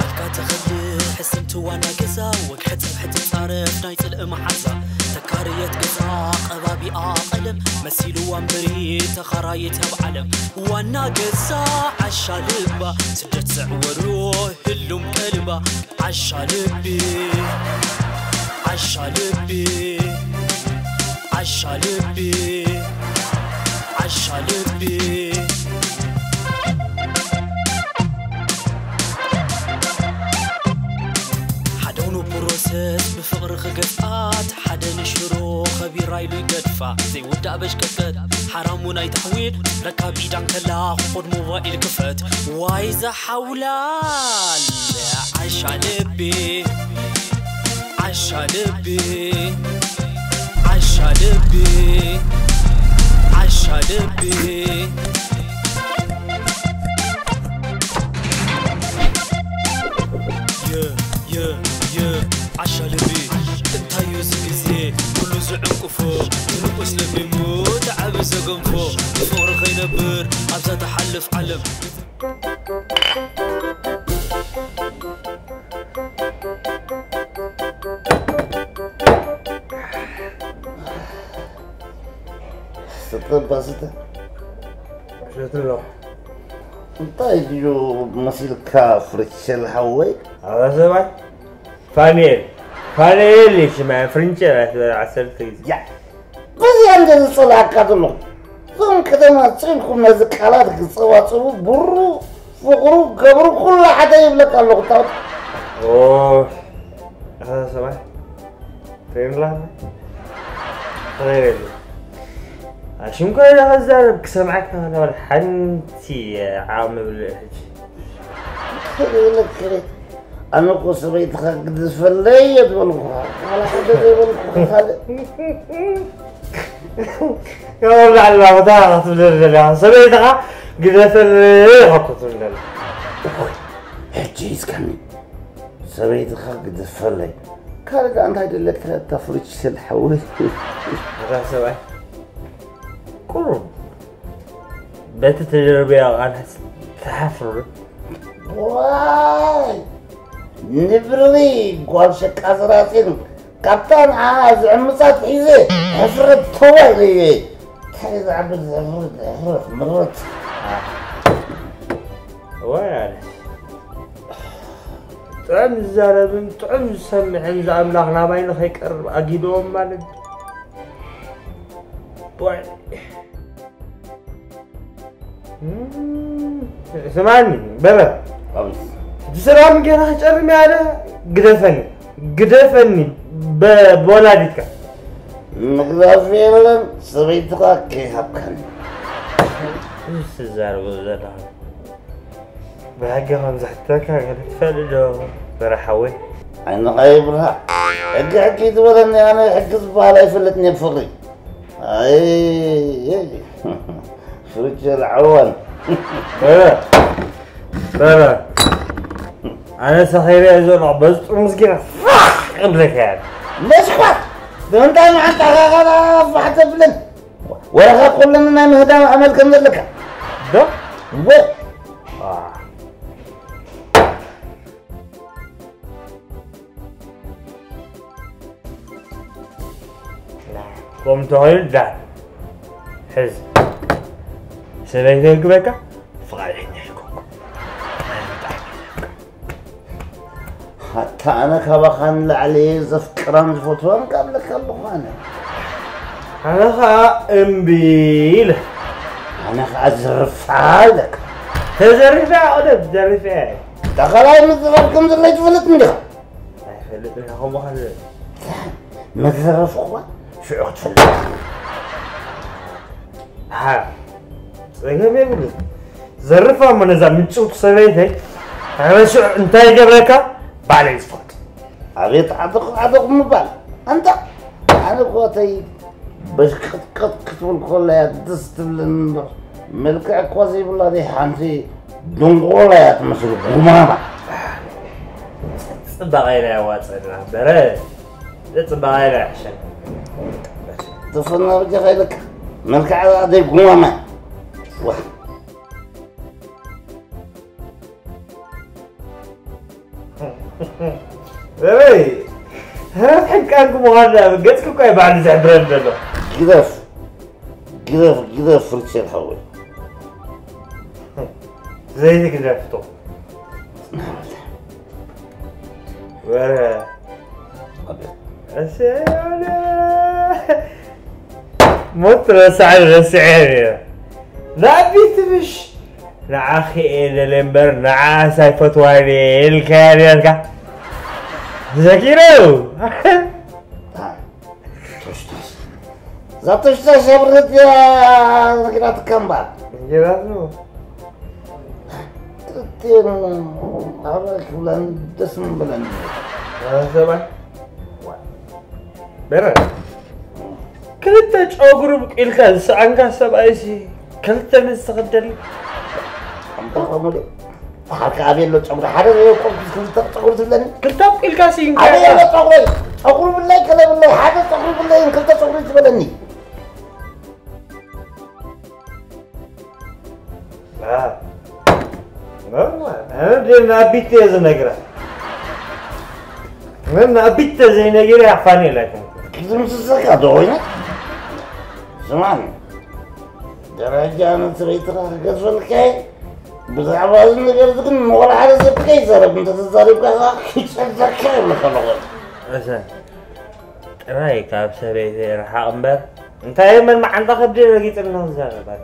ኣልካ ተኸልል ሕስምቲ ዋና ገዛ፣ ወግሐ ጽብሐ ትጻረፍ ናይ ጽልኢ መሓዛ። ተካርየት ገዛ ቀባቢኣ ቀለም፣ መሲልዋ እምበሪ ተኻራይት ኣብ ዓለም። ዋና ገዛ ዓሻ ልባ፣ ስደት ዘዕወሮ ህሉም ቀልባ። ዓሻ ልቢ፣ ዓሻ ልቢ፣ ዓሻ ልቢ፣ ዓሻ ልቢ። ሓደ ንቡር ወሰስ ብፍቕሪ ክገፍኣ፣ እቲ ሓደ ንሽሮ ኸቢራ ኢሉ ይገድፋ። ዘይውዳእ በሽቀጥቀጥ ሓራም እውን ኣይተሕዊል፣ ረካብ ኢዳን ከላ ክኾድ ሞባይል ክፈት። ዋይ ዘሓውላል ዓሻ ልቢ፣ ዓሻ ልቢ፣ ዓሻ ልቢ፣ ዓሻ ልቢ። የ፣ የ፣ የ፣ ዓሻ ልቢ። እንታይ እዩ እዚ ግዜ ኩሉ ዝዕንቅፎ? ትንቁስ ለቢሙ ተዓቢ ዘገንፎ። ብፍቕሪ ከይነብር ኣብዛ ትሓልፍ ዓለም። ስተ እባ ስተ። ሰትየ ኣለኹ። እንታይ ድዩ መሲልካ ፍርቸል ሓወይ? ኣዛ ሰብኣይ ፋንኤል፣ ፋንኤል እዩ ሽማ፣ ፍርንቸል ኣይትበል ዓሰርተ ግዜ። ያ፣ በዚኣ እንደ ዝጸላእካ ዘለኹ። እዞም ከተማ ጽልኩም ነዚ ቃላት ክጸዋጽቡ ብሩ፣ ፍቕሩ፣ ገብሩ ኩሉ ሓደ ይብለካ ኣለኹ። ታውት። ኦ፣ ኣዛ ሰብኣይ ትሬንላ ተረገሉ። ኣሽምኮ ኢላ ከዛረብ ክሰምዓካ ከላ ሓንቲ ዓቕሚ ብልዕ ሕጂ። ክልክል። ኣነ እኮ ሰበይትኻ ግድፈለይ እየ ዝበልኩኻ። ዋላ ሓደ ዘይበልኩኻ ካልእ። ካብ ላዕሊ ናብታ ክትብል ዘለኻ። ሰበይትኻ ግደፈለይ ኢኻ ክትብል ዘለኻ። እፎይ፣ ሕጂ ሒዝካኒ። ሰበይትኻ ግደፈለይ። ካልእ ደኣ እንታይ ደለካ እታ ፍርጭ ስል ሓወይ? እታ ሰብኣይ ቁሩብ በቲ ተደርበያ ቃላት ተሓፍሩ። ዋይ! ንብሪ ጓል ሸቃ ዝራጺን ካብታ ንዓ ዝዕምጻ ትሒዘ ሕፍረት ተዋይ ለየ። እንታይ ዝዓብል ዘፍርት፣ ዘፍርት፣ ምርት። ዋይ ኣነ። ጥዑም ዝዛረብን ጥዑም ዝሰምዕን ዝኣምላኽ ናባይ ንኸይቀርብ ኣጊድዎም ማለት። ዋይ። እም፣ ስማኒ፣ በረ። ኣቤት። እቲ ሰላም ጌራ ጨርም ያለ ግደፈኒ፣ ግደፈኒ፣ በ-፣ በወላዲትካ። ምግዛፍ የለን፣ ሰበይትኻ ከይሃብካኒ። እዚ ትዛረቦ ዘለኻ። ብሕጊ ከም ዘሕተካ ገለ ትፈልጥ ዶ፣ በረ ሓወይ? ዓይንኻ ይብርሃ። ሕጊ ሕጊ ትበለኒ፣ ኣነ ሕጊ ዝበሃል ኣይፈልጥን እየ ብፍቕሪ። ኣይ፣ ፍርጀል ዓዋን። በረ፣ በረ። ኣነ ሰኺረ እየ ዘሎ፣ በዚ ጥርሙዝ ጌረ ፋሕ እብለካ እየ። መስኳት! ብምንታይ መዓንጣኻ ኸኣ ፋሕ ተብለኒ? ወረኻ ኩለን ናይ ምህዳም ኣመል ከም ዘለካ። ዶ? እወ። አ። ከምኡ እንተኾይኑ ዳ-፣ ሕዝ። ሰበይተይ ክበካ ፍቓደኛ ኣይኮንኩ። ኣታ ኣነ ካባኻ ንላዕሊ ዘፍቅራን ዝፈትዋን ካብ ለካ ኣለኹ ኣነ። ኣነ ኸኣ እምቢ ኢለ። ኣነ ኸኣ ዝርፋ ኣለካ። ተዘሪፈ እያ፣ ኦደብ፣ ዘሪፈ እያ። ተኸላይ ምዝራብ ከም ዘሎ ኣይትፈልጥን ዲኻ? ኣይፈልጥን እየ፣ ከምኡ ከ ዝብል። መዝረፍ እኳ ሽዑ ክትፈልጥ። ሃ፣ ጸገም የብሉን። ዘርፋ እሞ ነዛ ምጭውቲ ሰበይተይ፣ ኣነ ሽዑ እንታይ ይገብረካ? ባዕለይ ዝፈልጥ። ኣቤት ዓደቕ ዓደቕ ምባል። ኣንታ፣ ኣነ እኮ ተይ፣ በሽቅጥቅጥ ክትብል ከላ እያ ደስ ትብለኒ እምበር፣ መልክዕ እኳ ዘይብላ ደይ ሓንቲ ድንቆላ እያ ትመስል፣ ጉማማ። ጽባቐ ኢላ የዋጽአና በረ፣ ጽባቐ ኢላ ይሕሸን። ተፈና በጃኻ ኢለካ፣ መልክዓ ደይ ጉማማ። ዋ። በበይ፣ ህረት ሕንቃንኩ ምዃንና ገጽኪ እኳ እዩ ባዕሉ ዝሕብረኒ ዘሎ። ግደፍ፣ ግደፍ፣ ግደፍ፣ ሪቸል ሓወይ። ዘይትግደፍቶ። ወረ። ኣቤት። እሰይ፣ ወረ። ሞት ረሳዕ፣ ረስዐ ነይረ። ናቢት ምሽ። ንዓኺ እየ ደልየ እምበር፣ ንዓኣስ ኣይፈትዋን እየ ኢልካያ ነይርካ። ዘኪሩ። ቶሽቶሽ። እዛ ቶሽቶሽ ኣብርህት እያ ነጊራትካ እምበር። ነጊራትኒ። ክልቲኤን ኣብረ ክብለን ደስ ምበለኒ። ኣነ ሰብኣይ? በረ። ክልተ ጨጉሪ ብቂልካ ዝሰኣንካ ሰብኣይሲ ክልተ ሚስቲ ክደሊ? ከምታ ከምኡ ድዩ? ብሓርካ ኣበይ ኣሎ ጨጉሪ? ሓደ ዘይኮንኩስ ክልተ ጨጉሪ ትብለኒ? ክልተ ኣብቂልካ ሲንካ ኣበይ ኣሎ ኢኻ። ጨጉረይ? ጨጉሪ ብለይ፣ ገለ ብለይ፣ ሓደ ጨጉሪ ብለይን ክልተ ጨጉሪ ትበለኒ? አ፣ ኖርማል። ኣነ ድየ ንኣቢት እየ ዝነግራ። ምን ንኣቢት ተዘይነጊረ ኣፋኒ የላይኩም። ክድምስሰካ ዶ ኮይነ? ስማዕኒ፣ ደረጃ ንጽሬትኻ ክገዝፈልካ እየ። ብዛዕባ እዚ ነገር እዚ ግን ንወላ ሓደ ሰብ ከይዛረብ እንተተዛሪብካ ከኣ ክጨርሰካ ይብለካ ኣለኹ። እሰ፣ ጥራይ ካብ ሰበይተይ ርሓቕ እምበር፣ እንታይ መን መዓንጣ ከብዲ ረጊጽና ክዛረብ ኣለ?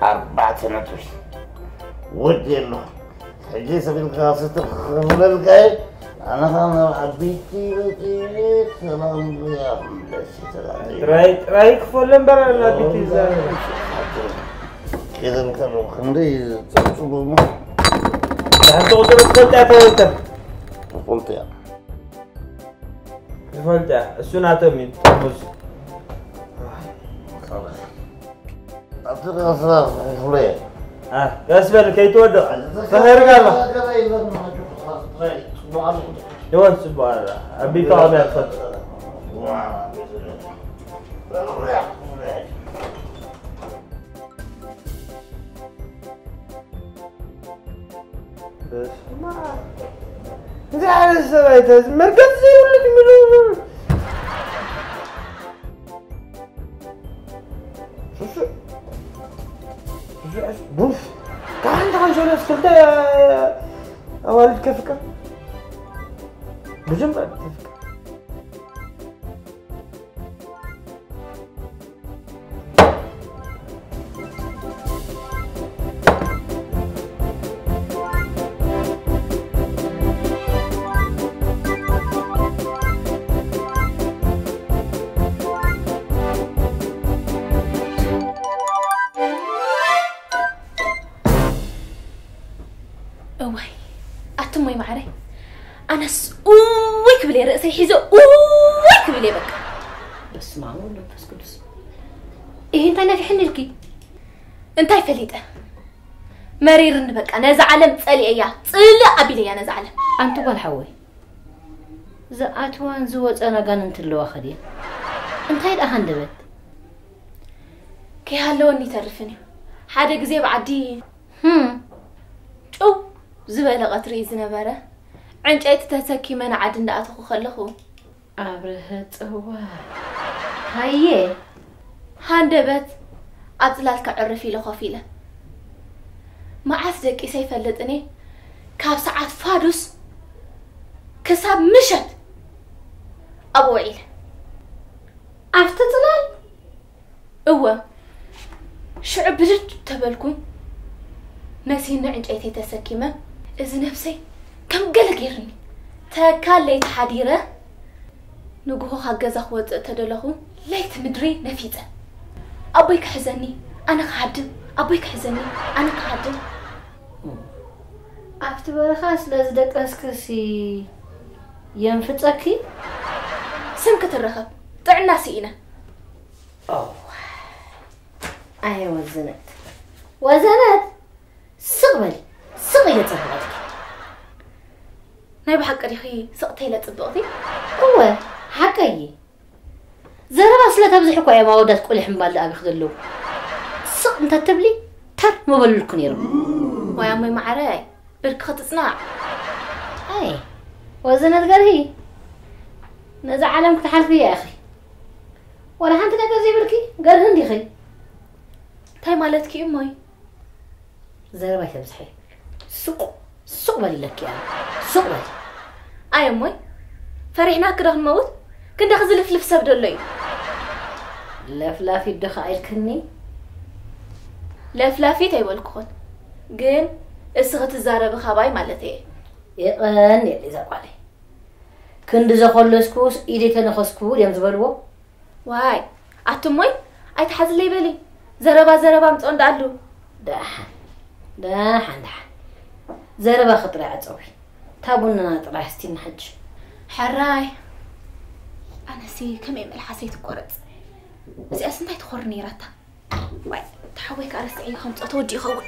ኣርባዕተ ነጥቢ። ወዲ ኣለኹ። ሕጂ ስቕ ኢልካ ስትኽ ክብለልካ እየ። ኣነ ኸኣ ናብ ዓበይቲ በጺሐ ሰላም ዙርያ ክምለስ እየ። ሰላም ዙርያ። ጥራይ፣ ጥራይ ክፈሎ እምበር ኣብ ዓበይቲ ይዛረብ። ከይደ እንከሎ ክንደይ ጸብጽቡ እሞ። ሓንቲ ቁጽሪ ትፈልጥ እያ ተወልተ? ትፈልጥ እያ። ትፈልጥ እያ። እሱ ናቶም እዩ፣ ጥርሙዝ። ኣቲ ራስራ ፍለየ። አ፣ ቀስ በል ከይትወድቕ። ተኸይርካ ኣሎ። ይወን ጽቡቕ ኣላ። ኣብ ቢልታ ቀሚያ ትፈልጥ። በስመ ኣብ። እንታይ ዓይነት ሰብ ኣይተ-፣ መርገጽ ዘይብሉ ድሚሉ። ሱሱ-፣ ሱሱ-፣ ቡፍ። ካን፣ ካን ሸለስ ክልተ ኣዋልድ ከፍቅር። ብጀምራ ተፍቅር። እዋይ፣ ኣቱም ወይ ማዕረይ፣ ኣነስ እውይ ክብል እየ፣ ርእሰይ ሒዘ እውይ ክብል እየ በቃ። በስመ ኣብ ወወልድ ወመንፈስ ቅዱስ። ይሄ እንታይ ነፊሕኒ ኢልኪ? እንታይ ፈሊጠ? መሪርኒ በቃ፣ ነዛ ዓለም ጸሊኤያ፣ ጽልእ ኣቢለያ ነዛ ዓለም። ኣንቲ ጓል ሓወይ፣ ዝኣትዋን ዝወጸን ኣጋንንቲ ኣለዋ ኸድየን። እንታይ ደኣ ሃንደበት? ከይሃለወኒ ይተርፍን እዩ። ሓደ ግዜ ብዓዲ ህም። ጭው ዝበለ ቀትሪ እዩ ዝነበረ። ዕንጨይቲ ተሰኪመ ንዓዲ እንዳኣተኹ ከለኹ። ኣብርሀ ጽዋ። ሃየ። ሃንደበት ኣብ ጽላል ከዕርፍ ኢለ ኮፍ ኢለ። መዓስ ደቂሰ ኣይፈልጥን እየ። ካብ ሰዓት ፋዱስ ክሳብ ምሸት ኣብኡ ውዒለ። ኣብቲ ጽላል? እወ። ሽዑ ብድድ ተበልኩ። መሲኒ ዕንጨይተይ ተሰኪመ። እዚ ነብሰይ ከም ገለ ገይርኒ። ተካል ለይቲ ሓዲረ። ንግሆ ካብ ገዛ ክወጽእ ተደለኹ። ለይቲ ምድሪ ነፊጸ። ኣቦይ ክሕዘኒ፣ ኣነ ክሃድም፣ ኣቦይ ክሕዘኒ፣ ኣነ ክሃድም። ኣብቲ በረኻ ስለ ዝደቀስክሲ የንፍጸኪ? ስም ክትረኸብ ጥዕና ስኢነ። ኦ፣ ኣየ ወዘነት፣ ወዘነት፣ ስቕ በሊ፣ ስቕ ኢለ ጸብቐልኪ። ናይ ብሓቂ ዲኺ ስቕተይ ኢለ ጽብቕቲ? እወ፣ ሓቀይ። ዘረባ ስለ ተብዝሒ እኮ እዮም ኣወዳት ቁሊሕ እምባል ደኣ ቢኺ ዘለዉ። ስቕ እንተ ትብሊ፣ ተር ምበሉልኩ ነይሮም። ዋይ ኣሞይ መዓረይ፣ ብርኪ ክትጽናዕ። ኣይ፣ ወዘነት ገርሂ፣ ነዛ ዓለም ክትሓልፍያ ኢኺ። ዋላ ሓንቲ ነገር ዘይብልኪ ገርሂ እንዲኺ። እንታይ ማለትኪ እዩ እሞይ? ዘረባ ኣይተብዝሒ። ሱቕ፣ ሱቕ በሊ ኢለኪ እየ። ሱቕ በሊ። ኣየ እሞይ፣ ፈሪሕናኪ ዶ ክንመውት? ክንደኺ ዝልፍልፍ ሰብ ዶ ኣሎ እዩ? ለፍላፊት ዶ ኸዓ ኢልክኒ? ለፍላፊት ኣይበልኩኹን፣ ግን እስኺ ትዛረቢ ካባይ ማለት እየ። የቐንየለይ እዛ ጓለይ። ክንዲ ዘኾለስኩስ ኢደይ ተነኸስኩ ድዮም ዝበልዎ? ዋይ፣ ኣቲ እሞይ፣ ኣይትሓዝለይ በሊ። ዘረባ ዘረባ ኣምፅኦ እንዳኣሉ። ደሓን፣ ደሓን፣ ደሓን። ዘረባኺ ጥራይ ዓፀዊ። እታ ቡንና ጥራይ ኣስቲና ሕጂ። ሕራይ። ኣነሲ ከመይ መልሓሰይ ትቆረፅ። እዚኣስ እንታይ ትኾር ነይራታ? ዋይ፣ ተሓወይ ከኣ ረስዐ ከምፅኦ ተወዲኡ ይኸውን።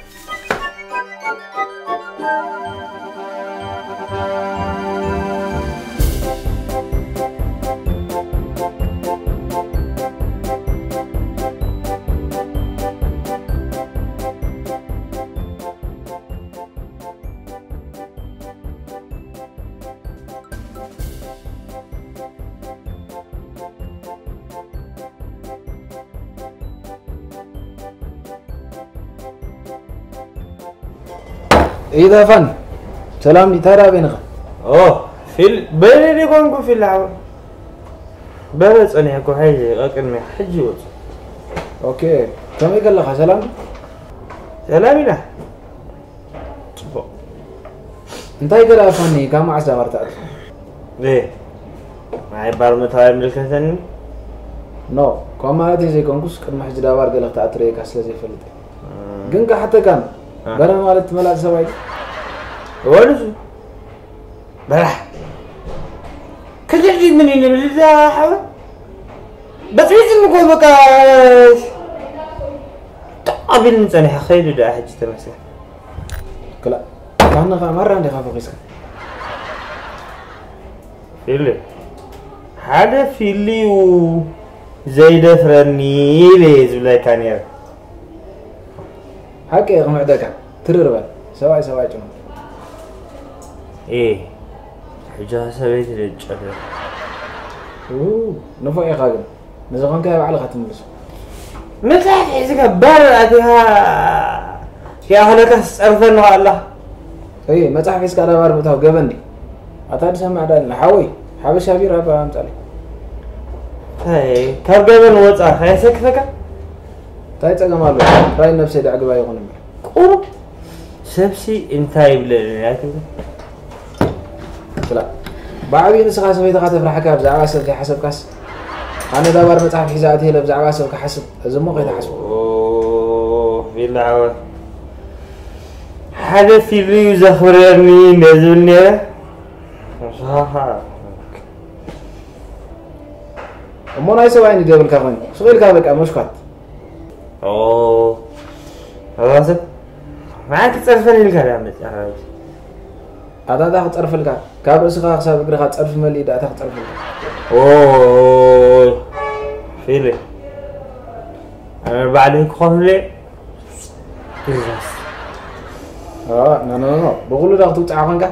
ኢዛ ፋኒ፣ ሰላም ዲታ? ዳ በይንኻ? ኦ፣ ፊል፣ በይነይ ዲኮንኩ ፊል ሓው። በለ ጸኒሕኩ፣ ሕጂ፣ ቀቅድሚ፣ ሕጂ ወጹ። ኦኬ፣ ከመይ ከለኻ? ሰላም? ሰላም ኢና። ጽቡቕ። እንታይ ገለ ፋኒ፣ ካብ መዓስ ዳባር ትኣቱ? እ፣ ናይ ባር ምእታው ኣይምልከተኒ። ኖ፣ ካብ ማለተይ ዘይኮንኩስ፣ ቅድሚ ሕጂ ዳባር ገለ ክትኣቱ ርእየካ ስለ ዘይፈልጥ እየ። እ። ግን ክሓተካን፣ እ። በረ ማለት ትመላእ ሰብኣይ። ወልሱ። በራሕ። ክልል ምን ይንብል እዛ ሓወ? በጥሪት ምኮ በቃ። ጠቕ ኣቢልኒ ጸኒሐ፣ ከይዱ ደኣ ሕጂ ተመስገን። ክላ፣ ካህና ኸኣ ማራ እንዲኻ ፈኺስካ። ፊሊ፣ ሓደ ፊሊ እዩ ዘይደፍረኒ ኢለ እየ ዝብለካ ነይረ። ሓቂ እየ ክምዕደካ። ትርር በል። ሰብኣይ ሰብኣይ ጭኑ። ኤ፣ ሕጂ ሰበይቲ ደጨለ። ኡ፣ ንፉዕ ኢኻ ግን። ንዝኾንካዮ ባዕልኻ ትምልሶ። መጽሓፍ ሒዝካ ባር ኣቲኻ ከይኣኽለካ ትጸርፈኒ ከኣ ኣለኻ። እይ፣ መጽሓፍ ሒዝካ ዳባር ምእታው ገበን ድዩ? ኣታ ድሰማዕ ዳልና፣ ሓወይ፣ ሓበሻ ቢራ እባ ኣምጻለይ። ኣይ፣ ካብ ገበን ወጻ፣ ከየሰክፈካ? እንታይ ጸገም ኣሎ? ጥራይ ነብሰይ ደዕግባ ይኹን እምበር። ቁሩብ ሰብሲ እንታይ ይብለኒ ኣይትብል። ስላ፣ ብዓብዪ ንስኻ ሰበይትኻ ተፍርሓካ፣ ብዛዕባ ሰብ ከይሓሰብካስ። ኣነ ዳባር መጽሓፍ ሒዛ ኣትየ ኢለ ብዛዕባ ሰብ ክሓስብ፣ እዚ እሞ ከይትሓስቦ። ኦ፣ ፊሊ ሓወይ። ሓደ ፊሊ እዩ ዘኽብረኒ እንደ ዝብል ነይረ። እሞ ናይ ሰብኣይ እንዲ ደብልካ ኮይኑ፣ ስቕ ኢልካ በቃ መሽኳት። ኦ፣ ኣባሰ፣ መዓት ክጸርፈኒ ኢልካ ድኣ መጽኣ። ኣታ እንታይ ክጸርፈልካ? ካብ ርእስኻ ክሳብ እግርኻ ጸርፊ መሊኡ ደኣ እንታይ ክጸርፈልካ? ኦይ፣ ፊሊ። ኣነ ባዕለይ ክኸፍል እየ። ቢራስ። ኦ፣ ኖ፣ ኖ፣ ኖ፣ ኖ። ብኹሉ ዶ ክትውጻዕ ኮንካ?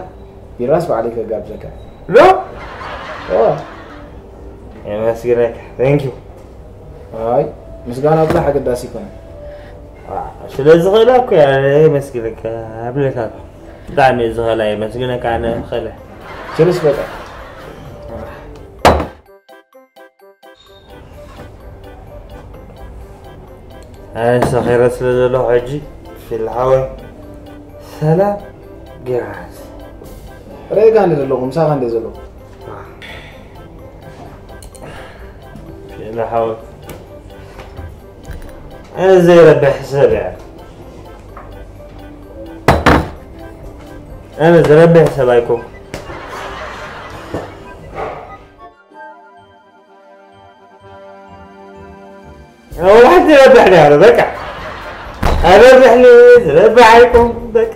ቢራስ ባዕለይ ከጋብዘካ። ዶ? ኦ። የመስግነካ። Thank you። ኣይ፣ ምስጋና ብዙሕ ኣገዳሲ ኣይኮነን። ዋ፣ ስለ ዝኽእላ እኮ እያ የመስግነካ እብለካ እኮ። ብጣዕሚ እየ ዝኽእላ፣ የመስግነካ ኣነ እኽእለ። ችልስ በቃ። ኣነ ሰኺረ ስለ ዘለኹ ሕጂ ፊል ሓወይ ሰላም ጌርካስ። ርኤካ እንደ ዘለኹ፣ ምሳኻ እንደ ዘለኹ። ፊል ሓወይ ኣነ ዘይረብሕ ሰብ እየ። ኣነ ዝረብሕ ሰብ ኣይኮንኩ። ወላ ሓንቲ ረብሕ ነው ያለው፣ በቃ። ኣረብሕኒ ዝረብሕ ኣይኮንኩን በቃ።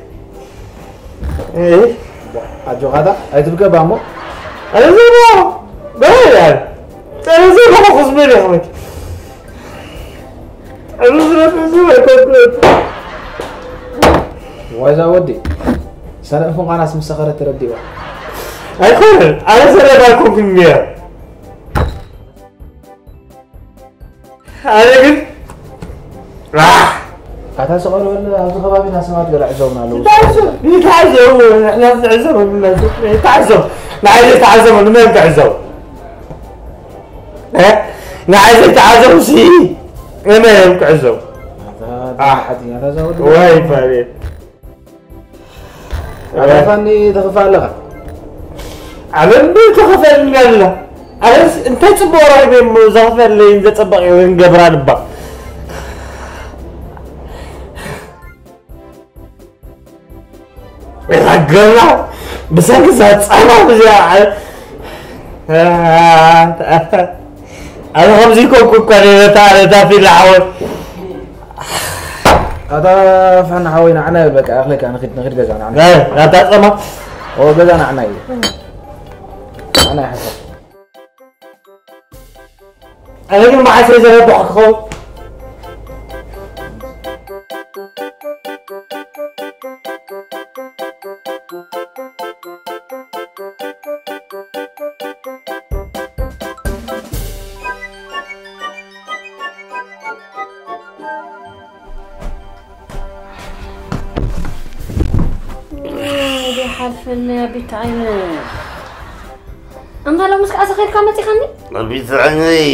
እህ፣ ኣጆኻታ ኣይትብገባ እሞ። ኣረ ዘሮ በረያል ጠረዘ ከመኹስ በል ይኽመት። ኣረ ዝረብሕ ዝረብሕ ኣይኮንኩን። ዋዛ ወዲ ሰነፍ ምዃናስ ምስ ሰኸረት ተረዲእዋ። ኣይኮነን፣ ኣነ ሰነፍ ኣይኮንኩን እያ። ኣነ ግን ኣታ ስቐሉ፣ ኣብዚ ከባቢና ሰባት ገለ ዕዘቡና ኣለዉ። ይትዓዘቡ፣ ይትዓዘቡ፣ ንመን ትዕዘቡ? ንዓይ ዘይትዓዘቡ ንመን ትዕዘቡ? እ? ንዓይ ዘይትዓዘቡ ሲ ንመን እዮም ክዕዘቡ? ኣታ ኣታ ዘወዱ ወይ ፈሬት። ኣታ ፋኒ ተኸፋ ኣለኻ። ኣነ እንዶ ተኸፈልኒ ኣላ። ኣነስ እንታይ ጽቡቕ ረኺበ እሞ ዘኽፈለይን ዘጸበቐ ይገብራ ልባ። ገና ብሰንኪ እዛ ጻማ ብዚኣ ኣነ ከምዚ ኮንኩ እኳ ነታ ነታ ፊላ ሓወይ ኣታ ፋና ሓወይ ንዓና በቃ ኣኽለካ ንኺድ ንኺድ ገዛ ንዓና ናታ ጸማ ኦ ገዛ ንዓና እዩ ንዓና ይሓሰብ ኣነ ግን መዓሰ ዘረባሕ ክኸውን ሓልፈኒ ኣቢት ዓይነ ኣንታ ሎምስ ከኣ ሰኺርካ መጺኻኒ ኣቢት ዓይነይ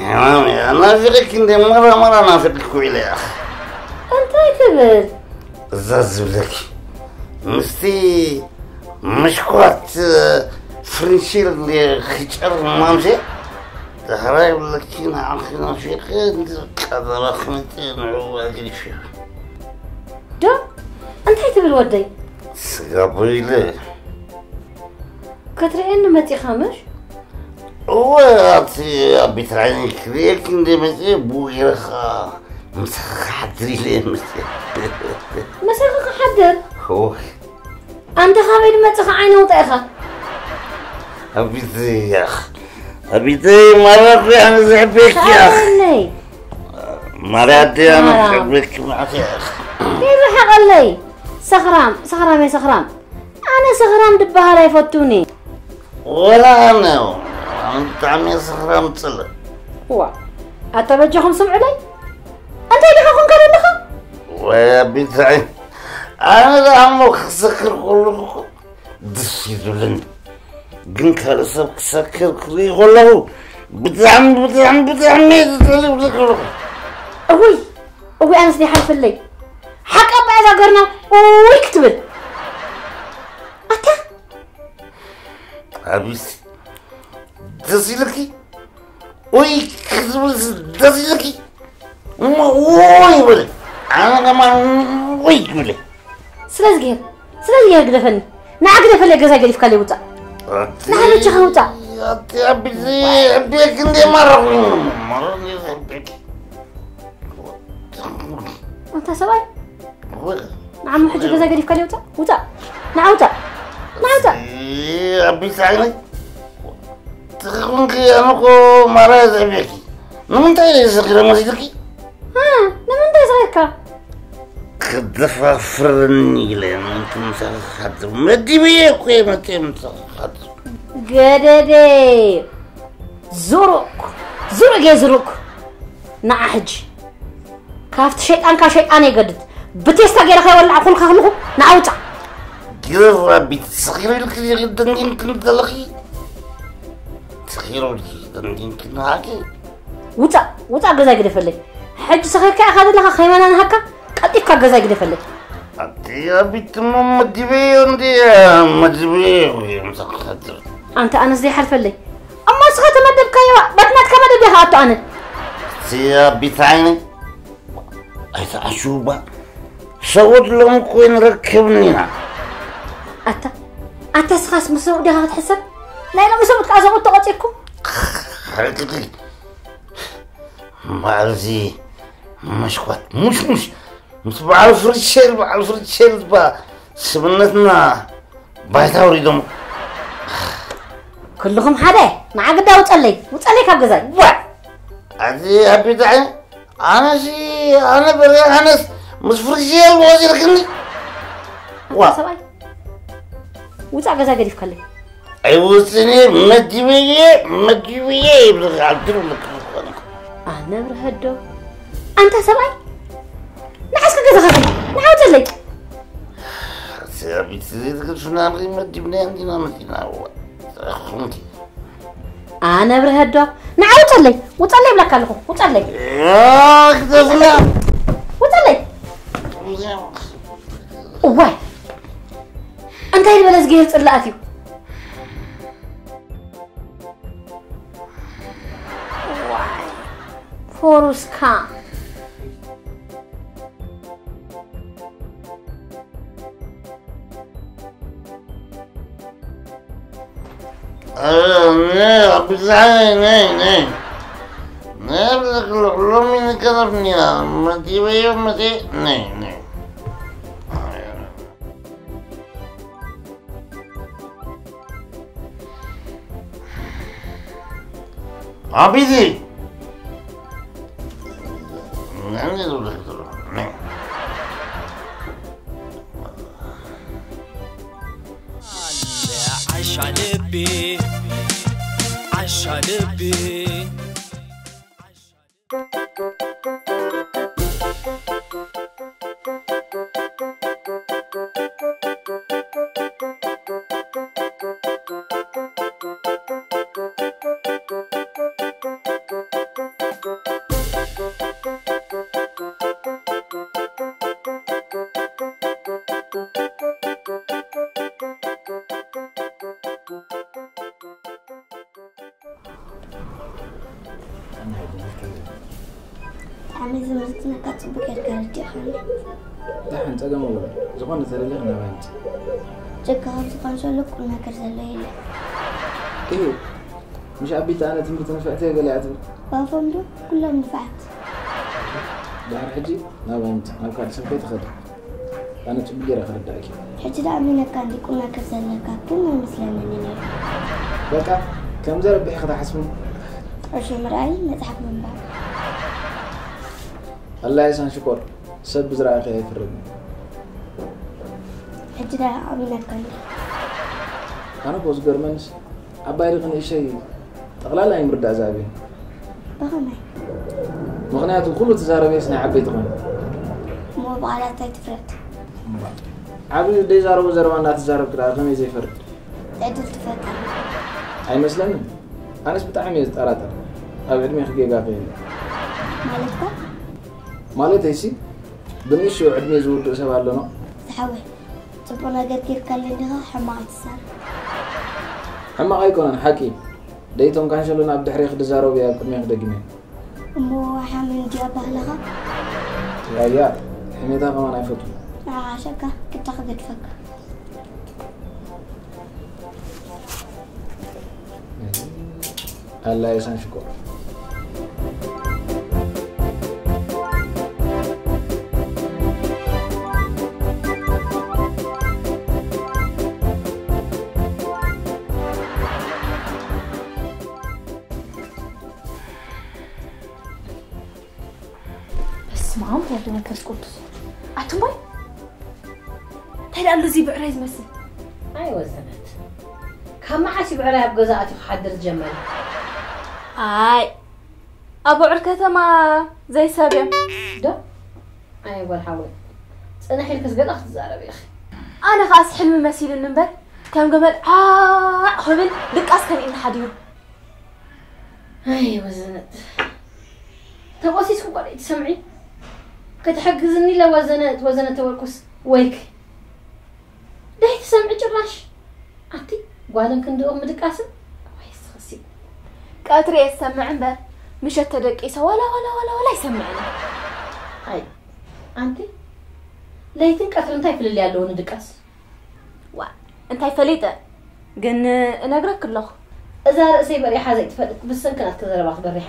ሕማም እያ ናፊቕኪ እንደ መራ መራ ናፊቕኩ ኢለ እያ እንታይ ትብል እዛ ዝብለኪ ምስቲ ምሽኳት ፍርንሽር ክጨር ማምሴ ዳሕራይ ብለኪ ንዓኺ ናፊቐ ቀረባ ክመጽእ ንዕኡ ኣግሪፈ ዶ እንታይ ትብል ወደይ ስጋ ቦይለ ክትርእየኒ መጺኻ ምሽ እወ ኣቲ ኣብ ቤት ራዕኒ ክርእየኪ እንደ መጽእ ብኡ ገይረ ኸዓ ምሳኺ ክሓድር ኢለ እየ መጽእ ምሳኺ ክሓድር እወ ኣንተ ካበይ ድመጽኻ ዓይነ ውጣ ኢኻ ኣቢተይ ያኽ ኣቢተይ ማርያም ኣነ ዝሕበኪ ያኽ ካበይነይ ማርያ ኣደይ ኣነ ዝሕበኪ ማዕት ያኽ ይርሓቐለይ ሰኽራም ሰኽራም እየ ሰኽራም ኣነ ሰኽራም ድበሃል ኣይፈቱኒ ወላ ኣነ ኣነ ብጣዕሚ እየ ሰኽራም ፅልእ ዋ ኣታ በጃኹም ስምዑለይ እንታይ ዲኻ ኮንካ ዘለኻ ወይ ኣቢታይ ኣነ ደኣ እሞ ክሰክር ከለኹ እኮ ደስ እዩ ዝብለኒ ግን ካልእ ሰብ ክሰክር ክርኢ ከለኹ ብጣዕሚ ብጣዕሚ ብጣዕሚ እየ ዝጠልእ ዝብለካ ኣለኹ እውይ እውይ ኣነስ ዘይሓልፈለይ ሓቂ ኣባ እዛ ገርና እውይ ክትብል ኣታ ኣቢት ደስ ኢልኪ ወይ ክትብል ደስ ኢልኪ እሞ ወይ በለ ኣነ ከማን ወይ ይብለ ስለዚ ገይር ስለዚ ገይር ግደፈኒ ንዓ ግደፈለይ ገዛ ገዲፍካለይ ውፃእ ንዓ በጃኻ ውፃእ ኣቲ ኣቢት ቤክ እንደ ማረኹ ማረኹ ኣታ ሰብኣይ ንዓሞ ሕጂ ገዛ ገዲፍካለይ ውፃእ ውፃእ ንዓ ውፃእ ንዓ ውፃእ ኣቢት ዓይነይ ትኽኽንኪ ኣነ እኮ ማራ ዘዕብየኪ ንምንታይ ኢለ ዘኽረ መሲልኪ ንምንታይ ዘኽርካ ክደፋፍርኒ ኢለ ምንቲ ምሳኺ ክሓድር መዲበየ እኮ እየ መፅየ ምሳኺ ክሓድር ገደደ ዙሩክ ዙሩክ እየ ዙሩክ ንዓ ሕጂ ካብቲ ሸይጣንካ ሸይጣን የገድድ ብቴስታ ገይረ ከይወላዕኩልካ ከለኹ ንዓ ውፃእ ግርፍ ኣቢት ሰኺሩ ኢልኪ ደንጊንክኒ ዘለኺ ሰኺሩ ኢልኪ ደንጊንክኒ ሃቂ ውፃእ ውፃእ ገዛይ ግደፈለይ ሕጂ ሰኺርካ ኢኻ ዘለኻ ከይመናንሃካ ቀልጢፍካ ገዛይ ግደፈለይ ኣቲ ኣቢት እሞ መዲበዮ እንዲ መዲበዮ እዮም ሰኽሓትር ኣንተ ኣነስ ዘይሓልፈለይ እሞ እስኻ ተመደብካዮ በትናትካ መደብ ኢኻ ኣቶ ኣነ እቲ ኣቢት ዓይነይ ኣይትዓሽውባ ሰብኡት ሎም እኮ ይንረክብኒ ኢና ኣታ ኣታ ስኻስ ምስ ሰብኡ ዲኻ ክትሕሰብ ናይ ሎም ሰብኡት ከዓ ሰብኡት ተቆፂርኩም ሓረቅቲ እምበኣርዚ መሽኳት ሙሽሙሽ ምስ በዓል ፍርሸል በዓል ፍርሸል ዝባ ስብነትና ባይታ ኣውሪዶም። ኩልኹም ሓደ ንዓግዳ ውፀለይ ውፀለይ ካብ ገዛይ። ዋ ኣዚ ኣቢታዒ ኣነሲ ኣነ በረ ኣነስ ምስ ፍርሸል ወዚርክኒ። ዋ ሰብኣይ ውፃእ ገዛ ገዲፍካለይ። ኣይወፅን እየ መዲበየ መዲበየ ይብልካ ኣድሩ ምክርኮነ ኣነ ብርሀዶ ኣንታ ሰብኣይ ንዓስከ ገዛኻ ንዓውፀለይ። ሰቢት ዘይትግርፍና ምሪ መዲብና እንዲና መዲና ወ ኹምቲ ኣነ ብርሀዶ ንዓ ውፀለይ ውፀለይ ይብለካ ኣለኹ ውፀለይ ክተፍና ውፀለይ እዋይ እንታይ ዝበለ ዝገይር ፅላኣት እዩ እዋይ ፎሩስካ ብዛዕባ ናይ ናይ ናይ ሎሚ ንከረፍኒና መዲበዮ መዲ ናይ ናይ ኣቢዚ ዓሻ ልቢ ዓሻ ልቢ ብጣዕሚ ዝምርፅነካ ፅቡቅ ጌርካ ረዲእኻኒ። ደሓን ጸገም የብሉን። ዝኾነ ተደሊኺ ናባይ ምጺ። ጀካ ካብ ዝኾን ዘሎ ቁም ነገር ዘሎ የለን። እሂ፣ ምሽ ኣቢታ ኣነ ትምህርቲ ንፍዕቲ እየ ገለ እያ ትብል። ባፎም ዶ ኩሎም ንፋዓት። ድሓር ሕጂ ናባይ ምጺ፣ ናብ ካልእ ሰብ ከይትኸዲ። ኣነ ጽቡቅ ጌረ ክርዳእኪ። ሕጂ ደኣ ኣሚነካ እንዲ ቁም ነገር ዘለካ ግን ኣይመስለንን እዩ ነይሩ። በቃ ከምዚ ረቢሕ ክትሓስብኒ። ዕሾ ምርኣይ መጽሓፍ ምንባብ። ኣላይሳን ሽኮር ሰብ ብዝረኣኺ ኣይፍረድን። ሕጂ ደኣ ኣሚነካ እንዲ። ኣነ እኮ ዝገርመንስ ዓባይ ድኺ ንእሸይ ጠቕላላ ኣይምርዳእ ዝኣብየን። ብኸመይ? ምኽንያቱ ኩሉ ትዛረብየስ ናይ ዓበይቲ ኾነ። እሞ ብቓላት ኣይትፍረድ። ዓብዩ ዘይዛረቦ ዘረባ እንዳተዛረብኪ ደኣ ከመይ ዘይፈርድ? ዕድል ትፈጥር። ኣይመስለንን። ኣነስ ብጣዕሚ እየ ዝጠራጠር ኣብ ዕድሜኺ ጌጋ ከየለ። ማለትካ? ማለተይሲ ብንእሽኡ ዕድሜ ዝውድእ ሰብ ኣሎኖ። ዝሓወይ ጽቡቕ ነገር ጌርካለይ እንዲኻ ሕማቕ ኣይትዛረብ። ሕማቕ ኣይኮነን ሓቂ። ደይቶም ካንሸሎና ኣብ ድሕሬ ክድዛረቡ እየ ኣብ ቅድሜ ክደግሜ። እሞ ሓመን እንዲያ ባህልኻ? ያያ ሕሜታ ከማን ኣይፈቱ። ንዓሸካ ክታ ክገድፈካ። ኣላ የሳን ሽኮር። በስመ ኣብ ወወልድ ወመንፈስ ቅዱስ። ኣቱም ባይ እንታይ ደኣ ኣሎ እዚ ብዕራይ ዝመስል? ኣይ ወዘነት፣ ካብ መዓስ እዩ ብዕራይ ኣብ ገዛ ኣትዩ ክሓድር ዝጀመረ? ኣይ ኣቡዑር ከተማ ዘይሰብዮም። ዶ? ኣይ ጓል ሓወይ፣ ጽንሕ ኢልክስ ገለ ክትዛረቢ ኢኺ። ኣነ ኸኣስ ሕልሚ መሲሉኒ እምበር ከም ገመል ዓዕ ክብል ድቃስ ከንኢኒ ሓዲሩ። ኣይ ወዘነት፣ ተቆሲስኩ እኳ ደይትሰምዒ። ክትሕግዝኒ ኢለ ወዘነት ወዘነት ተበልኩስ ወይኪ። ደይትሰምዒ ጭራሽ። ኣቲ ጓልን ክንድኦም ምድቃስን። ወይ ስኽሲ። ቀትሪ እየ ዝሰምዕ እምበር ምሸት ተደቂሰ ዋላ ዋላ ዋላ ዋላ ኣይሰምዕን እየ። ኣይ ኣንቲ ለይትን ቀትሪ እንታይ ፍልልይ ኣለዎ ንድቃስ? ዋ እንታይ ፈሊጠ ግን እነግረክ ኣለኹ። እዛ ርእሰይ በሪሓ ዘይትፈልጥ ብሰንኪ ናትኪ ዘረባ ክበሪሓ።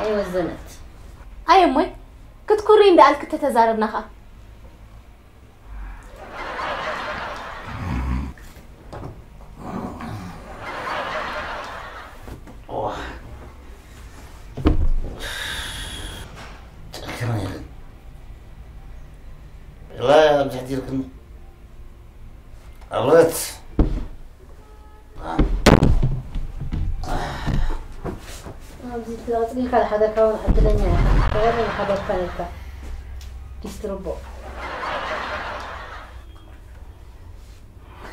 ኣይ ወዘነት። ኣይ እሞይ ክትኩሪ እንዳኣልክ ተተዛረብና ኸኣ። ጨክና ኢለን ላ ኣብ ትሕቲ ኢልክኒ ኣለት ኣብዚ ትለቕጽ ኢልካ ዝሓደርካ እውን ዕድለኛ ኢኻ። ተወለ ዝሓደርካ ነርካ ዲስትርቦ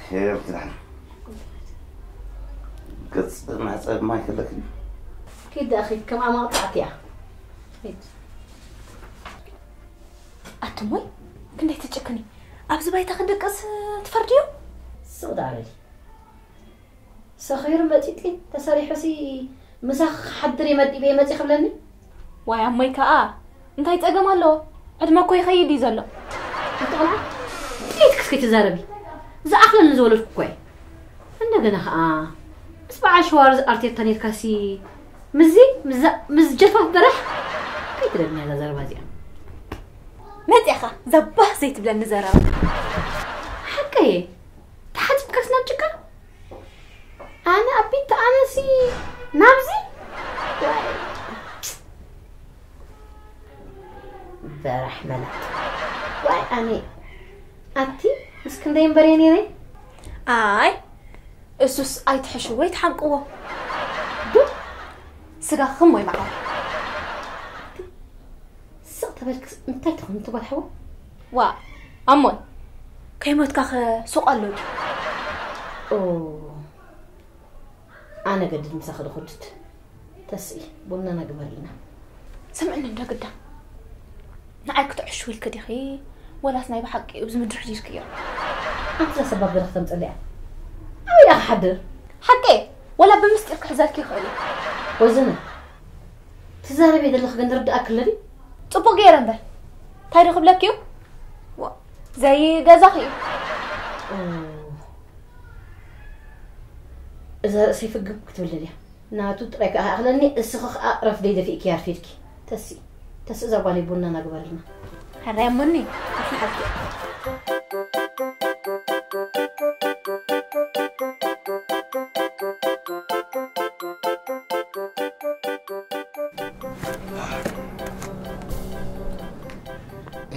ሄር ክዳን ገጽ መሕጸብ ማይ ከለክን ኪድ ደኣ ኺድ ከም ኣማቕጣዕቲ እያ። ኪድ ኣቱሞይ ክንደይ ትጭክኒ። ኣብዚ ባይታ ክድቅስ ትፈርድዮ? ስቕ ደኣ በሊ። ሰኺሩ መጺጢ ተሰሪሑሲ ምሳኺ ክሓድር እየ መዲበ እየ መጺ ክብለኒ? ዋይ ኣሞይ ከኣ እንታይ ጸገም ኣለዎ? ዕድመ እኮ ይኸይድ እዩ ዘሎ። ኣቲ ቆልዓ ጥይት ክስከይ ትዛረቢ ዝኣኽለኒ ዝወለድኩ እኮ እየ። እንደገና ከኣ ምስ በዓል ሸዋር ዝኣርቴታ ነርካሲ ምስዚ ምስዛ ምስ ጀፋፍ በራሕ ከይትደግምያ እዛ ዘረባ እዚኣ። መጺኻ ዘባህ ዘይትብለኒ ዘረባ። ሓቀየ ተሓጺብካስ ናብ ጭቃ ኣነ ኣቢት ኣነሲ ናብዚ በራሕ መላት ዋይ ኣነ ኣቲ ምስ ክንደይ እምበር እየ ነይረ ኣይ እሱስ ኣይትሕሽዎ ኣይትሓምቅዎ ዶ ስጋኽም ወይ መዓር ስቕ ተበልክስ እንታይ ትኾን ትጓል ሓወ ዋ ኣሞን ከይሞትካ ኸ ሱቕ ኣሎ ድዩ ኦ ኣነ ገድድ ምሳኺ ዶ ኹድድ ተስኢ ቡናና ግበርልና ስምዕኒ እንዶ ግዳ ንዓይ ክትዕሹ ኢልኪ ዲኺ ወላስ ናይ ብሓቂ ኣብዚ ምድሪ ሕዲርክዮ ኣንቲ ዘሰባብ ገለ ክተምፀለያ ኣበይ ዳ ክሓድር ሓቂ ወላ ብምስጢር ክሕዘልኪ ይኽእል እዩ ወዝነ ትዛረቢ ዘለኺ ግን ርድኣኪ ኣለዲ ጽቡቕ ገይረ እምበር እንታይ ዶ ክብለኪ እዩ ዋ፣ ዘይ ገዛኺ እዩ እዛ ርእሰይ ፍግም ክትብል ደልያ ናቱ ጥራይ ከኣኽለኒ እስኺ ከኣ ረፍደይ ደፊእኪ ኣርፊድኪ ተስኢ ተስኢ እዛ ጓለይ ቡና ናግበርልና ሕራይ እሞኒ ኣፍልሓልኪ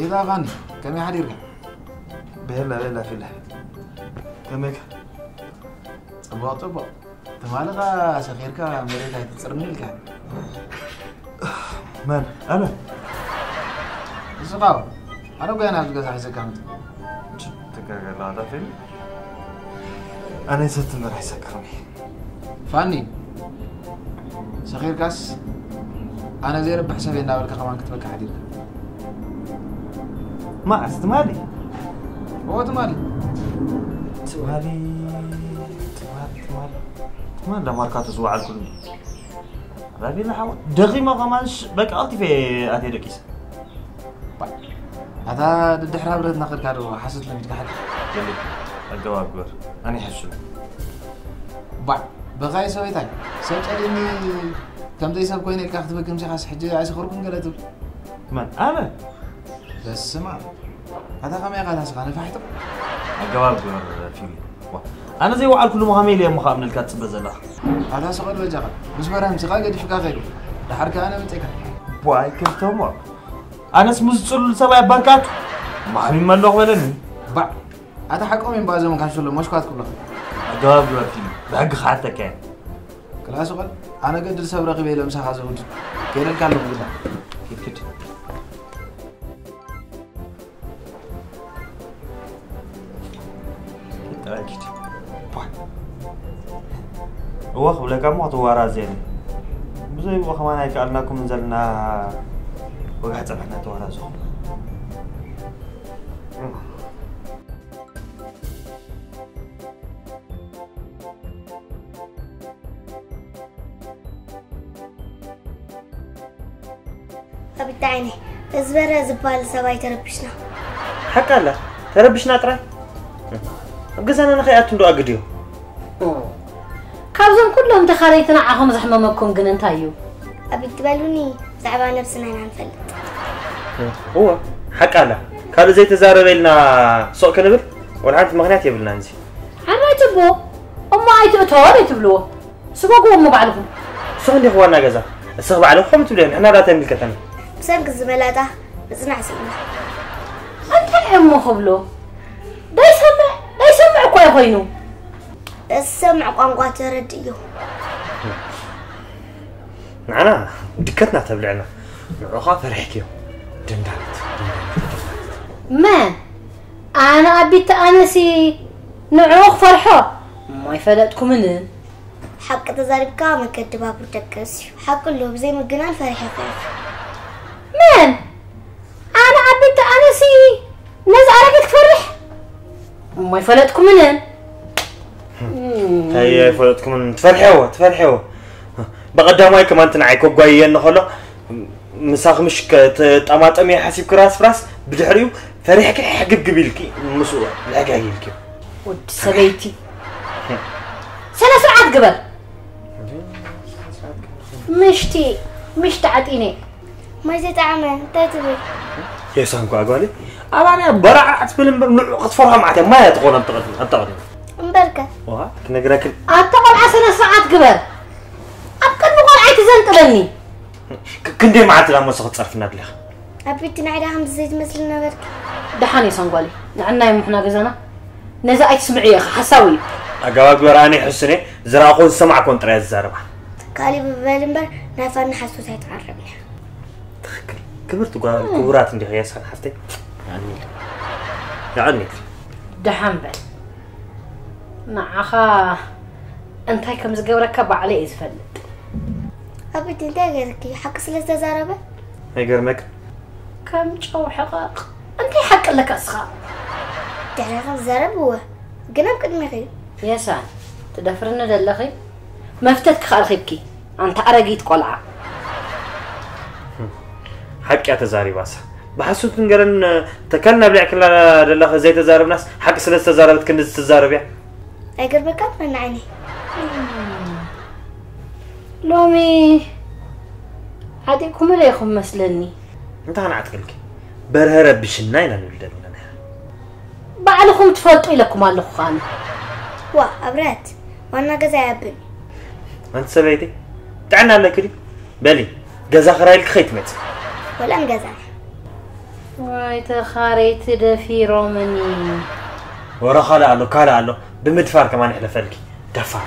ኤላ ፋኒ ከመይ ሓዲርካ? ቤላ ቤላ ፊለ ከመይካ? ጽቡቕ ጽቡቕ። ትማሊ ኸኣ ሰኺርካ መሬት ኣይትጽርኒ ኢልካ። መን ኣነ? ንስኻ ኣነ ጎያ ናብዚ ገዛ ሒዘካ መጽእ። ትጋገ ኣለኻ ፊል ኣነ ሰቲ መራሕ ይሰክርኒ። ፋኒ ሰኺርካስ ኣነ ዘይረብሕ ሰብ እየ እንዳበልካ ከማን ክትበካ ሓዲርካ። መዓስ ትማሊ? እዎ ትማሊ። ትማሊ ትማሊ ትማሊ ትማሊ ዳ ማርካቶ ዝወዓልኩሉ። ራቢና ሓወ ደኺመ ከማን በቃ ቀልጢፈ ኣትየ ደቂሰ። ኣታ ድድሕራ ብረትና ከድካ ዶ ሓሶት ለሚድካ ሓቂ? ገለ ኣገባብ ግበር ኣነ ይሕሹ። ባዕ በኻይ ሰበይታይ ሰብ ጸሊኒ ከምዘይ ሰብ ኮይነ ኢልካ ክትበክም ሲኻስ ሕጂ ኣይሰኸርኩን ገለ ትብል። መን ኣነ? በስማ ኣታ ከመይ ኢኻ ታስኻ ነፋሒቶ? ኣገባብ ግበር ፊሊ። ኣነ ዘይወዓልኩሉ ምዃመይ ኢለ እሞ ካብ ንልካ ትጽበ ዘለኻ። ኣታ ስቐል በጃኻ ምስ በርሃም ስኻ ገዲፍካ ከይዱ ደሓር ከኣ ኣነ መጺእካ። ቧይ ክፍተሞ ኣነስ ምስ ጽሉል ሰብኣይ ኣባርካቱ ማሕሚም ኣለኹ በለኒ። ባዕ ኣታ ሓቆም እዮም ባዞም ካሽሎ ሞሽኳት ክብሎ። ኣገባብ ግበር ፊሊ ብሕጊ ክሓተካ እየ። ክላስ ቐል ኣነ ገድል ሰብ ረኺበ ኢለ ምሳኻ ዘውድ ከይደልካ ኣለኹ ግዳ። ኪድ ኪድ። እወ ክብለካ እሞ ክትዋራዘየኒ ብዘይ ብኡ ከማን ኣይከኣልናኩምን ዘለና ወጋሕ ፀብሕና ተዋራዘኹም ኣብቲ ዓይነይ እዚ በረ ዝበሃል ሰብኣይ ተረቢሽና። ሓቃ ኣላ ተረቢሽና ጥራይ ኣብ ገዛና ንኸይኣቱ እንዶ ኣግድዮ። ካብዞም ኩሎም ተኻረይቲ ንዓኹም ዘሕመመኩም ግን እንታይ እዩ? ኣብ ትበሉኒ ብዛዕባ ነብስና ኢና ንፈልጥ። እወ፣ ሓቂ ኣላ። ካልእ ዘይተዛረበ ኢልና ሱቕ ክንብል ወላ ሓንቲ ምኽንያት የብልናን። እዚ ሓራይ ትቦ እሞ ኣይትእቶ ዘይትብልዎ፣ ስጎግዎ እሞ ባዕልኹም። እሱ እንዲኹ ዋና ገዛ፣ እስኺ ባዕልኺ ከምኡ ትብልዮ፣ ንሕና ዳታ ይምልከተና። ብሰንኪ እዚ መላጣ ምጽናሕ ስኢና። እንታይ እሞ ክብሎ? ደይሰምዕ፣ ደይሰምዕ እኮ እዩ ኮይኑ። ደስ ዝሰምዕ ቋንቋ ተረድእዮ። ንዓና ድከትና ተብልዕና፣ ንዑኻ ፈሪሕክዮ። ደንዳነት፣ ደንዳነት፣ ደንዳነት። መን? ኣነ ኣቢት ኣነሲ ንዑ ክፈርሖ? እሞ ኣይፈለጥኩምን። ሓቂ ተዛሪብካ መገዲ ባቡር ደቅስ እዩ። ሓቂ ኣሎ፣ ብዘይ ምግናን ፈሪሐ ፈሪሐ። መን? ኣነ ኣቢት ኣነሲ ነዚ ኣረጊት ክፈርሕ? እሞ ኣይፈለጥኩምን። እንታይ ኣይፈለጥኩምን? ትፈርሕዎ፣ ትፈርሕዎ። በቐዳማይ ከማን እቲ ንዓይ ከጓይየኒ ከሎ፣ ምሳኺ ምሽ ከተጣማጠሚ ሓሲብኪ ራስ ፍራስ፣ ብድሕሪኡ ፈሪሕኪ ሕግብግብ ኢልኪ፣ ምስኡ ልዕጋግ ኢልኪ። ወዲ ሰበይቲ። ስነ ስርዓት ግበር። ምሽቲ፣ ምሽቲ ዓጢነ። ማይ ዘይጠዓመ፣ እንታይ ትብል? የሳንኳ ጓለይ፣ ኣባና በራዕራዕ ትብል እምበር፣ ንዑ ክትፈርሖ ማለት እያ። ማይ ኣይትኾን ኣብቲ ቅድሚ፣ ኣብታ ቅድሚ። እምበርከ? ዋ፣ ክነግረክን። ኣታ ቆልዓ ስነ ስርዓት ግበር። ኣብ ቅድሚ ቆልዓ ኣይትዘንጥለኒ። ክ-፣ ክንደይ መዓልቲ ዳ መሶ ክትጸርፍና ድለኻ? ኣብ ቤት ንዕዳ ከምዚ ዘይትመስል ነበርኪ። ደሓን እየ ሳንጓሊ፣ ንዕና እየ ምሕና ገዛና። ነዚ ኣይትስምዕዮ ኢኻ፣ ሓሳዊ እዩ። ኣገባብ ግበር፣ ኣነ ይሕስን እየ። ዝረኣኹን ዝሰማዕኩን ጥራይ እየ ዝዛረባ። ካሊብ በል እምበር፣ ናይ ፋና ሓሶት ኣይትዓረብን ኢኻ። ትኽክል። ክብርቲ ጓል፣ ክቡራት እንዲኺ የሳን ሓፍተይ። የቐንየለይ። የቐንየለይ። ደሓን በል። ንዓኻ እንታይ ከም ዝገብረካ ባዕለይ እየ ዝፈልጥ። ኣቢቲ እንታይ ገይርኪ? ሓቂ ስለ ዝተዛረበ? ኣይገርመክ? ከም ጨው ሕቐቕ። እንታይ ሓቂ ኣለካ እስኻ? ድሕሪኻ ዝዛረብ እወ፣ ግን ኣብ ቅድሚኺ እዩ። የሳን፣ ትደፍርኒ ደለኺ? መፍተት ክኻል ኺብኪ፣ ኣንታ ኣረጊት ቆልዓ። ሓቂ እያ ተዛሪባሳ። ብሓሶትን ገለን ተካልና ብሊዕክላ ደለኺ ዘይተዛረብናስ፣ ሓቂ ስለ ዝተዛረበት ክንድዚ ትዛረብ እያ። ኣይገርመካን መናዓይኒ። ሎሚ ዓጢቕኩምለ ኢኹም መስለኒ። እንታይ ከነዕጥቅልኪ? በርሀ ረብሽና ኢና ንብል ደሊና። ባዕልኹም ትፈልጡ ኢለኩም ኣለኹ ኣነ። ዋ ኣብረት፣ ዋና ገዛ ያብን። ኣንቲ ሰበይቲ፣ ጥዕና ኣለኪ ድዩ? በሊ፣ ገዛ ክራይ ኢልኪ ከይትመጺ። ወላ ንገዛና። ወይ ተኻረይቲ ደፊሮምኒ። ወረ ካልእ ኣሎ፣ ካልእ ኣሎ። ብምድፋር ከማን ይሕለፈልኪ። ደፋር።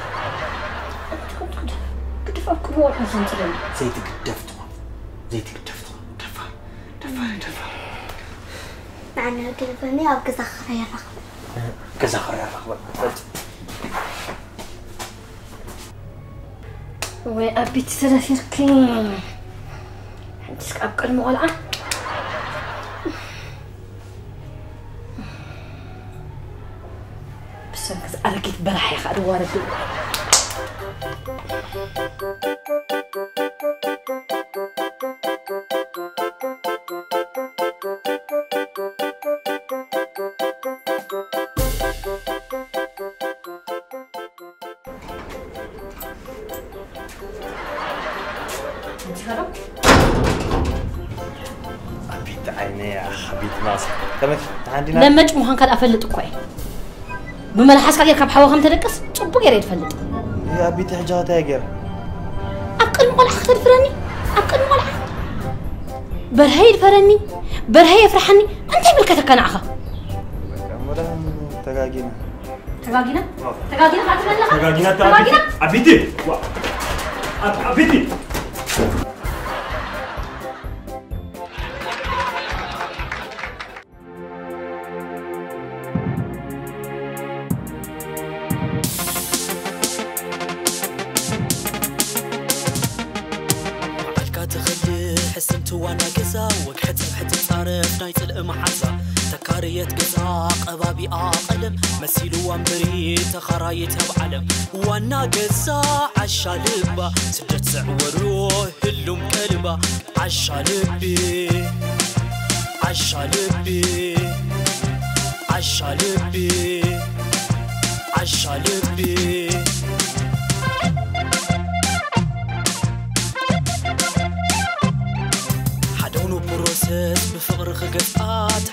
ግድፍ ኣብ ቅድሚ ወርሒ ዘንጽለኒ። ዘይትግደፍ ትኾን። ዘይትግደፍ ትኾን። ደፋር። ደፋር፣ ደፋር። ንዓና ግደፈኒ፣ ኣብ ገዛ ክራይ ይራኸብ። ገዛ ክራይ ይራኸብ። ወይ ኣቢት ተደፊርኪ። ሕጂ እስከ ኣብ ቅድሚ ቆልዓ። ብሰንኪ እዚ ኣረጊት በራሕ ኢኻ ድዋረድ። ኣቢት ዓይነይ፣ ኣቢት ናስ። ከመይ፣ ደሓን ዲና? ለመጭ ምዃንካ ደኣ እፈልጥ እኮ እየ። ብመልሓስካ ጌርካ ብሓዊ ከም ተደቅስ ጽቡቕ ገይረ እየ ዝፈልጥ። ይህ ኣቢት ሕጂ እንታይ ገይረ? ኣብ ቅድሚ ቆልዓ ከተድፍረኒ? ኣብ ቅድሚ ቆልዓ? በርሀ ይድፈረኒ፣ በርሀ የፍርሓኒ፣ እንታይ ይምልከተካ ንዓኻ? በቃ፣ እሞ ደሓን ተጋጊና። ተጋጊና? ተጋጊና ከኣ ትብል ኣለኻ? ተጋጊና? ተጋጊና? ኣቢቲ! ዋ! ኣብ-፣ ኣቢቲ! ባዕልካ ትኽእል ሕስምቲ ዋና ገዛ፣ ወግሐ ጽብሒ ትጻረፍ ናይ ጽልኢ መሓዛ። ተካረየት ገዛ ቀባቢኣ ቀለም፣ መሲልዋ እምበሪ ተኻራይት ኣብ ዓለም። ዋና ገዛ ዓሻ ልባ፣ ስደት ዘዕወሮ ህሉም ቀልባ። ዓሻ ልቢ፣ ዓሻ ልቢ፣ ዓሻ ልቢ፣ ዓሻ ልቢ። ሓደ ውኑ ፕሮሰስ ብፍቕሪ ክገዝኣ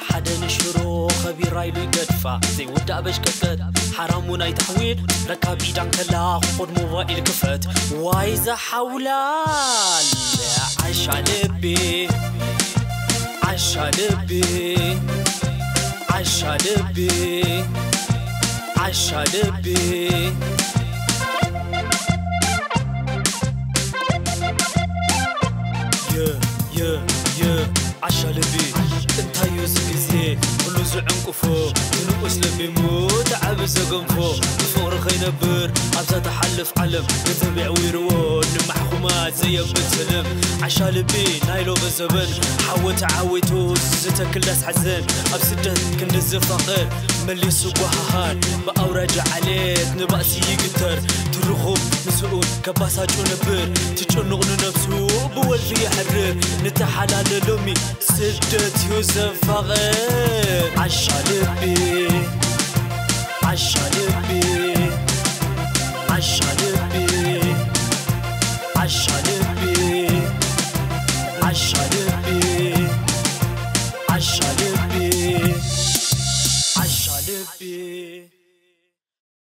ሓደ ንሽሮ ኸቢራ ኢሉ ይገድፋ ዘይውዳእ በሽቀጥቀጥ ሓራሙ ናይ ታሕዊል ረካብ ኢዳን ከላ ክኾድ ሞባይል ክፈት ዋይ ዝሓውላል ዓሻ ልቢ ዓሻ ልቢ ዓሻ ልቢ ዓሻ ልቢ የ የ የ ዓሻ ልቢ እንታዩ እዚ ግዜ ኩሉ ዝዕንቅፎ ትንኡስ ለቢሙ ተዓቢ ዘገንፎ ብፍቕሪ ከይነብር ኣብዛ ተሓልፍ ዓለም ገንዘብ የዕዊርዎ ንማሕኹማት ዘየብል ስልም ዓሻ ልቢ ናይ ሎሚ ዘበን ሓወ ተዓዊቱ ዝተክል ዳስ ሓዘን ኣብ ስደት ክንዲ ዝፋቐር መሊሱ ጓሃሃር ብኣውራጃ ዓሌት ንባእሲ ይግተር ትርኹም ምስኡን ከባሳጩ ነብር ትጭኑቕ ንነብሱ ብወልፊ የሕርር ንተሓላለ ሎሚ ስደት እዩ ዘፋቐር ዓሻ ልቢ ዓሻ ልቢ ዓሻ ልቢ ዓሻ ልቢ ዓሻ ልቢ ዓሻ ልቢ ዓሻ ልቢ